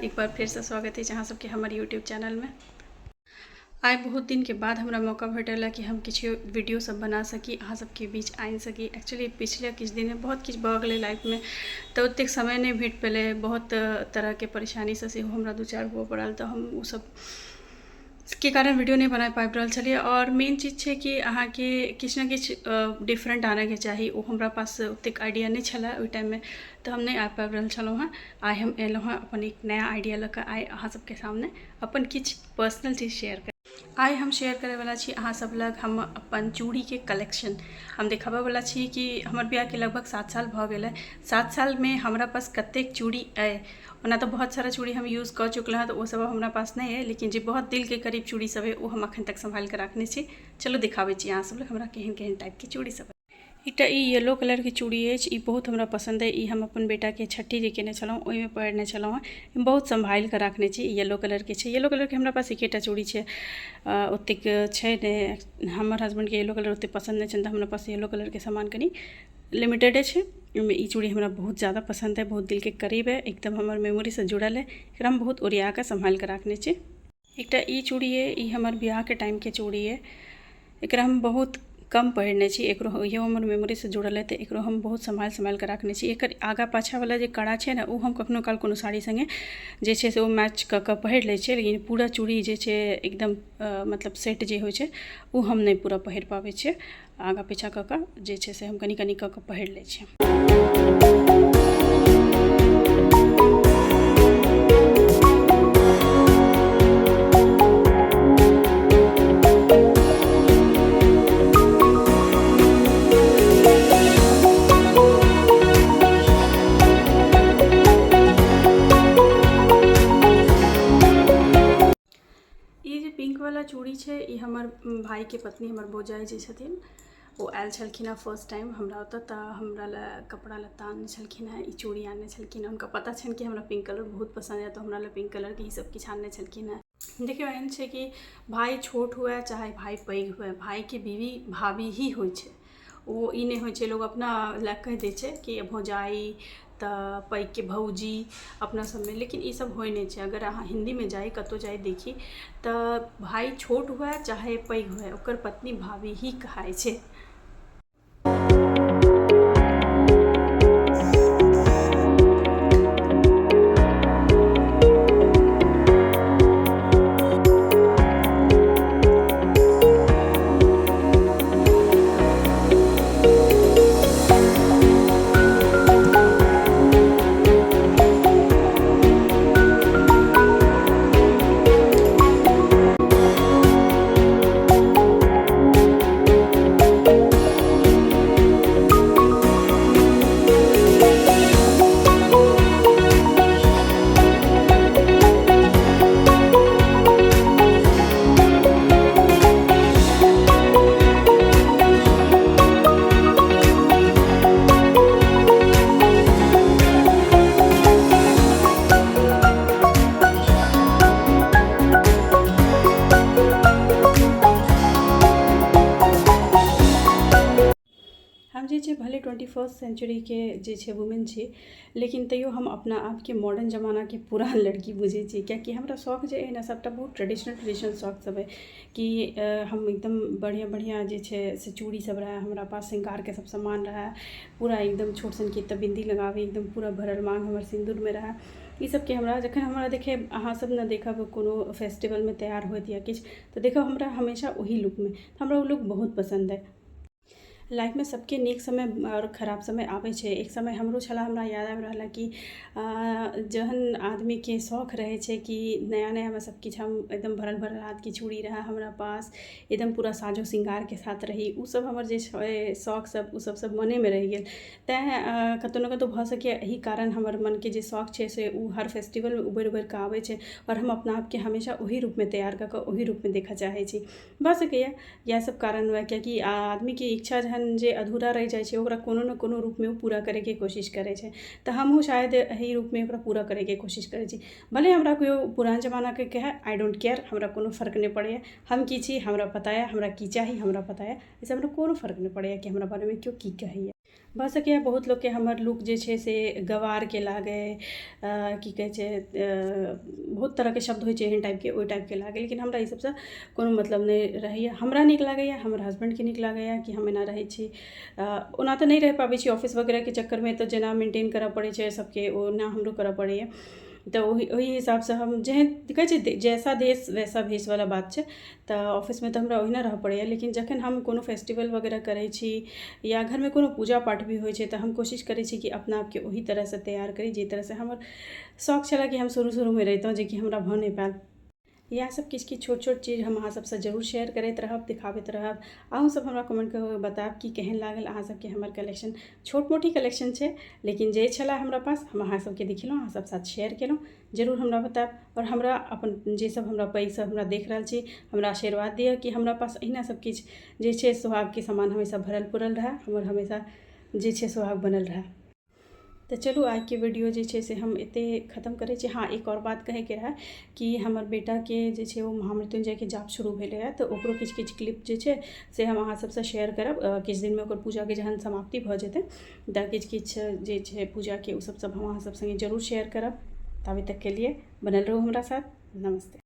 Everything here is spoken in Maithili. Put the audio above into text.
एक बार फेरसँ स्वागत अछि अहाँ सबके हमर यूट्यूब चैनलमे। आइ बहुत दिनके बाद हमरा मौका भेटल हँ कि हम किछु वीडियो सब बना सकी, अहाँ सबके बीच आनि सकी। एक्चुअली पिछले किछु दिनमे बहुत किछु भऽ गेलै लाइफमे, तऽ ओतेक समय नहि भेट पेलै। बहुत तरहके परेशानीसँ सेहो हमरा दू चारि हुअ पड़ल, तऽ हम ओ सब के कारण वीडियो नहि बना पाबि रहल छलियै। आओर मेन चीज छै कि अहाँके किछु ने किछु डिफरेन्ट आनयके चाही, ओ हमरा पास ओतेक आइडिया नहि छलए ओहि टाइममे, तऽ हम नहि आबि पाबि रहल छलहुँ हेँ। आइ हम एलहुँ हेँ अपन एक नया आइडिया लऽ कऽ। आइ अहाँ सबके सामने अपन किछु पर्सनल चीज शेयर कर आइ हम शेयर करैवला छी अहाँ सब लग हम अपन चूड़ीके कलेक्शन। हम देखाबैवला छी कि हमर बियाहके लगभग 7 साल भऽ गेलै। 7 सालमे हमरा पास कतेक चूड़ी अइ। ओना तऽ बहुत सारा चूड़ी हम यूज कऽ चुकलहुँ हँ, तऽ ओ सब हमरा पास नहि अइ, लेकिन जे बहुत दिलके करीब चूड़ी सब अइ ओ हम अखन तक सम्हालिके राखने छी। चलू देखाबै छी अहाँ सब लग हमरा केहन केहन टाइपके चूड़ी सब। एकटा ई येलो कलरके चूड़ी अछि, ई बहुत हमरा पसन्द अइ। ई हम अपन बेटाके छठी जे केने छलहुँ ओहिमे पहिरने छलहुँ हँ। हम बहुत सम्हालिके राखने छी। ई येलो कलरके छै। येलो कलरके हमरा पास एकेटा चूड़ी छै, ओतेक छै नहि। हमर हसबैंडके येलो कलर ओतेक पसन्द नहि छनि, तऽ हमरा पास येलो कलरके सामान कनि लिमिटेडे छै। ओहिमे ई चूड़ी हमरा बहुत ज्यादा पसन्द अइ, बहुत दिलके करीब अइ, एकदम हमर मेमोरीसँ जुड़ल अइ। एकरा हम बहुत ओरियाकऽ सम्हालिकऽ राखने छी। एकटा ई चूड़ी अइ, ई हमर बियाहके टाइमके चूड़ी अइ। एकरा हम बहुत कम पहिरने छी। एकरो इहो हमर मेमोरीसँ जुड़ल अइ, तऽ एकरो हम बहुत सम्हालि सम्हालिकऽ राखने छी। एकर आगाँ पाछाँवला जे कड़ा छै ने, ओ हम कखनो काल कोनो साड़ी सङ्गे जे छै से ओ मैच कऽ कऽ पहिर लै छियै, लेकिन पूरा चूड़ी जे छै एकदम मतलब सेट जे होइ छै ओ हम नहि पूरा पहिर पाबै छियै। आगाँ पीछाँ कऽ कऽ जे छै से हम कनि कनि कऽ कऽ पहिर लै छियै। ई जे पिंक वाला चूड़ी छै, ई हमर भाईके पत्नी, हमर भौजाइ जे छथिन, ओ आयल छलखिन हँ फर्स्ट टाइम हमरा ओतऽ, तऽ हमरा लए कपड़ा लत्ता आनने छलखिन हँ, ई चूड़ी आनने छलखिन हँ। हुनका पता छनि कि हमरा पिंक कलर बहुत पसन्द यऽ, तऽ हमरा लए पिंक कलरके ई सब किछु आनने छलखिन हँ। देखियौ, एहन छै कि भाय छोट हुए चाहे भाय पैघ हुए, भायके बीवी भाभी ही होइ छै। ओ ई नहि होइ छै, लोक अपना लए कहि दै छै कि भौजाइ तऽ पैघके भौजी अपना सबमे, लेकिन ई सब होइ नहि छै। अगर अहाँ हिन्दीमे जाइ, कतहु जाइ देखी, तऽ भाय छोट हुए चाहे पैघ हुए, ओकर पत्नी भाभी ही कहाइ छै। हम जे छै भले 21st सेंचुरीके जे छै वुमेन छी, लेकिन तैयो हम अपना आपके मॉडर्न जमानाके पुरान लड़की बुझै छी, किएकि हमरा शौक जे अइ ने सबटा बहुत ट्रेडिशनल ट्रेडिशनल शौक सब अइ कि हम एकदम बढ़िआँ बढ़िआँ जे छै से चूड़ी सब रहए हमरा पास, श्रृंगारके सब सामान रहए पूरा, एकदम छोट सनके एकटा बिन्दी लगाबी, एकदम पूरा भरल माँग हमर सिन्दूरमे रहए। ई सबके हमरा जखन हमरा देखे अहाँ सब ने देखब कोनो फेस्टिवलमे तैयार होइत या किछु, तऽ देखब हमरा हमेशा ओही लुकमे। हमरा ओ लुक बहुत पसन्द अइ। लाइफमे सबके नीक समय आओर खराब समय आबै छै। एक समय हमरो छलऽ। हमरा याद आबि रहल हँ कि जहन आदमीके शौक रहै छै कि नया नयामे सब किछु, हम एकदम भरल भरल हाथके चूड़ी रहए हमरा पास, एकदम पूरा साजो श्रृंगारके साथ रही, ओ सब हमर जे छै शौक सब, ओ सब सब मनेमे रहि गेल। तैँ कतहु ने कतहु भऽ सकैए एहि कारण हमर मनके जे शौक छै से ओ हर फेस्टिवलमे उभरि उभरि कऽ आबै छै, आओर हम अपना आपके हमेशा ओही रूपमे तैयार कऽ कऽ ओही रूपमे देखऽ चाहै छी। भऽ सकैए इएह सब कारण हुए, किएकि आदमीके इच्छा जहन जे अधूरा रहि जाइ छै, ओकरा कोनो ने कोनो रूपमे ओ पूरा करैके कोशिश करै छै, तऽ हमहूँ शायद एहि रूपमे ओकरा पूरा करैके कोशिश करै छी। भले हमरा केओ पुरान जमानाके कहै, I don't care, हमरा कोनो फर्क नहि पड़ैए। हम की छी हमरा पता यऽ, हमरा की चाही हमरा पता यऽ। एहिसँ हमरा कोनो फर्क नहि पड़ैए कि हमरा बारेमे केओ की कहैए। भऽ सकैए बहुत लोकके हमर लुक जे छै से गवारके लागै, की कहै छै, बहुत तरहके शब्द होइ छै एहन टाइपके, ओहि टाइपके लागै, लेकिन हमरा ई सबसँ कोनो मतलब नहि रहैए। हमरा नीक लागैए, हमर हसबैंडके नीक लागैए कि हम एना रहै छी। ओना तऽ नहि रहि पाबै छी ऑफिस वगैरहके चक्करमे, तऽ जेना मेन्टेन करऽ पड़ै छै सबके ओना हमरो करऽ पड़ैए। तऽ ओहि ओहि हिसाबसँ हम जेहन कहै छै, जैसा देश वैसा भेषवला बात छै। तऽ ऑफिसमे तऽ हमरा ओहिना रहऽ पड़ैए, लेकिन जखन हम कोनो फेस्टिवल वगैरह करै छी या घरमे कोनो पूजा पाठ भी होइ छै, तऽ हम कोशिश करै छी कि अपना आपके ओहि तरहसँ तैयार करी जाहि तरहसँ हमर शौक छलै कि हम शुरू शुरूमे रहितहुँ, जेकि हमरा भऽ नहि पायल। इएह सब किछु किछु छोट छोट चीज हम अहाँ सबसँ जरूर शेयर करैत रहब, दिखाबैत रहब। अहूँ सब हमरा कमेंट कऽ कऽ बतायब कि केहन लागल अहाँ सबके हमर कलेक्शन। छोट मोट ही कलेक्शन छै, लेकिन जे छलै हमरा पास हम अहाँ सबके देखेलहुँ, अहाँ सब साथ शेयर केलहुँ। जरूर हमरा बतायब आओर हमरा अपन जे सब हमरा पैघ सब हमरा देख रहल छी, हमरा आशीर्वाद दिअ कि हमरा पास अहिना सब किछु जे छै सुहागके सामान हमेशा भरल पुरल रहए, हमर हमेशा जे छै सुहाग बनल रहए। तऽ चलू, आइके वीडियो जे छै से हम एते खतम करै छी। हँ, एक आओर बात कहैके रहए कि हमर बेटाके जे छै ओ महामृत्युञ्जयके जाप शुरू भेलैए, तऽ ओकरो किछु किछु क्लिप जे छै से हम अहाँ सबसँ शेयर करब। किछु दिनमे ओकर पूजाके जहन समाप्ति भऽ जेतै तऽ किछु किछु जे छै पूजाके ओ सब सब हम अहाँ सब सङ्गे जरूर शेयर करब। ताबे तकके लिए बनल रहू हमरा साथ। नमस्ते।